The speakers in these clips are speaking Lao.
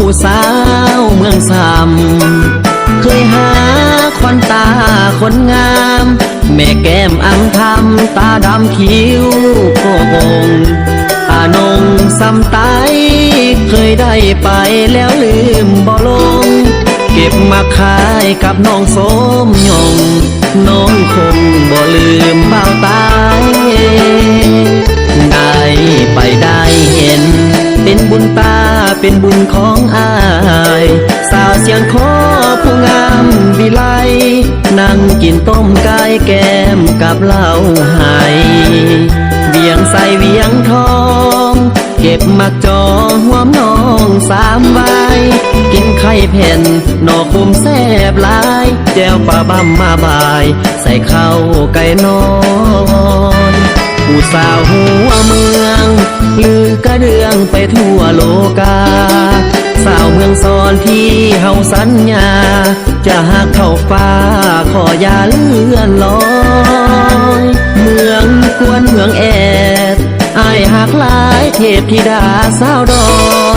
ຜູ້ສາວເມືອງຊຳ ເຄີຍຫາຂວັນຕາຄົນງາມ ແມ່ແກ້ມອັ່ງທຳ ຕາດຳຄິ້ວໂກກົງ ອານົງຊຳໄຕ ເຄີຍໄດ້ໄປແລ້ວລືມບໍ່ລົງ ເກັບໝາກຂາຍກັບນ້ອງສົມຍົງ ນ້ອງຄົງບໍ່ລືມບ່າວຕາຍ ໄດ້ໄປໄດ້ເຫັນ ເປັນບຸນຕາເປັນບຸນຂອງອ້າຍ ສາວຊຽງຄໍຜູ້ງາມວິໄລ ນັ່ງກິນຕົ້ມໄກ່ແກ້ມກັບເຫຼົ້າໄຮ່ ວຽງໄຊວຽງທອງ ເກັບໝາກຈອງຮ່ວມນ້ອງສາມວາຍ ກິນໄຂ່ເພັນໜໍ່ຂົມແຊບຫຼາຍ ແຈ່ວປາບຳມາບາຍ ໃສ່ເຂົ້າໄກ່ນ້ອຍ ຜູ້ສາວຫົວເມືອງ ລືກະເລື່ອງໄປທົ່ວໂລກາ ສາວເມືອງຊອນທີ່ເຮົາສັນຍາ ຈະຮັກເທົ່າຟ້າ ຂໍຢ່າເລື່ອນລອຍ ເມືອງກວນເມືອງແອດ ອ້າຍຮັກຫຼາຍເທບທິດາສາວດອ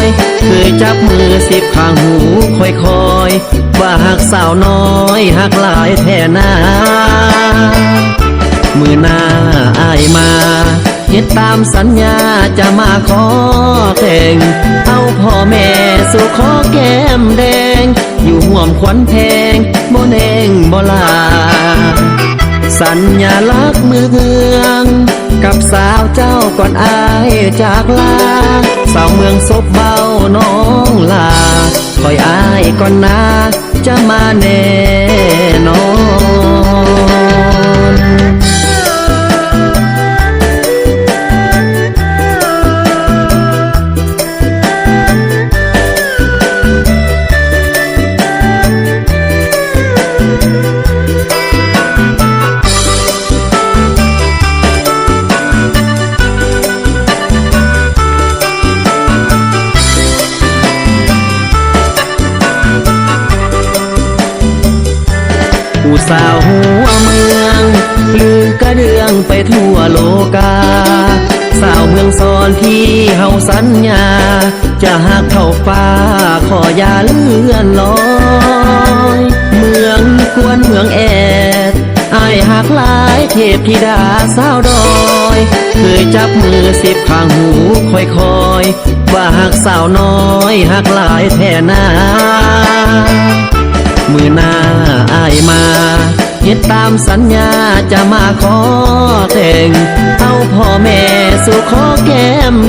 ຍ ເຄີຍຈັບມືສິບຂ້າງຫູຄ່ອຍໆ ວ່າຮັກສາວນ້ອຍ ຮັກຫຼາຍແທ້ນາ ມື້ໜ້າອ້າຍມາ ເຮັດຕາມສັນຍາຈະມາຂໍແຕ່ງ ເອົາພໍ່ແມ່ສູ່ຂໍແກ້ມແດງ ຢູ່ຮ່ວມຄວັນແພງບໍ່ແນງບໍ່ລາ ສັນຍາລັກເມືອງ ກັບສາວເຈົ້າກ່ອນອ້າຍຈາກລາ ສາວເມືອງສົບເວົ້ານ້ອງຫຼ້າ ຂ້ອຍອ້າຍກ່ອນນາ ຈະມາແນ່ນອນ. ຜູ້ສາວຫົວເມືອງ ລືກະເລື່ອງໄປທົ່ວໂລກາ ສາວເມືອງຊອນທີ່ເຮົາສັນຍາ ຈະຮັກເທົ່າຟ້າ ຂໍຢ່າເລື່ອນລອຍ ເມືອງກວນເມືອງແອດ ອ້າຍຮັກຫຼາຍເທບທິດາສາວດອຍ ເຄີຍຈັບມືສິບຂ້າງຫູຄ່ອຍໆ ວ່າຮັກສາວນ້ອຍ ຮັກຫຼາຍແທ້ນາ ມື້ໜ້າອ້າຍມາ ເຮັດຕາມສັນຍາຈະມາຂໍແຕ່ງ ເອົາພໍ່ແມ່ສູ່ຂໍແກ້ມແດ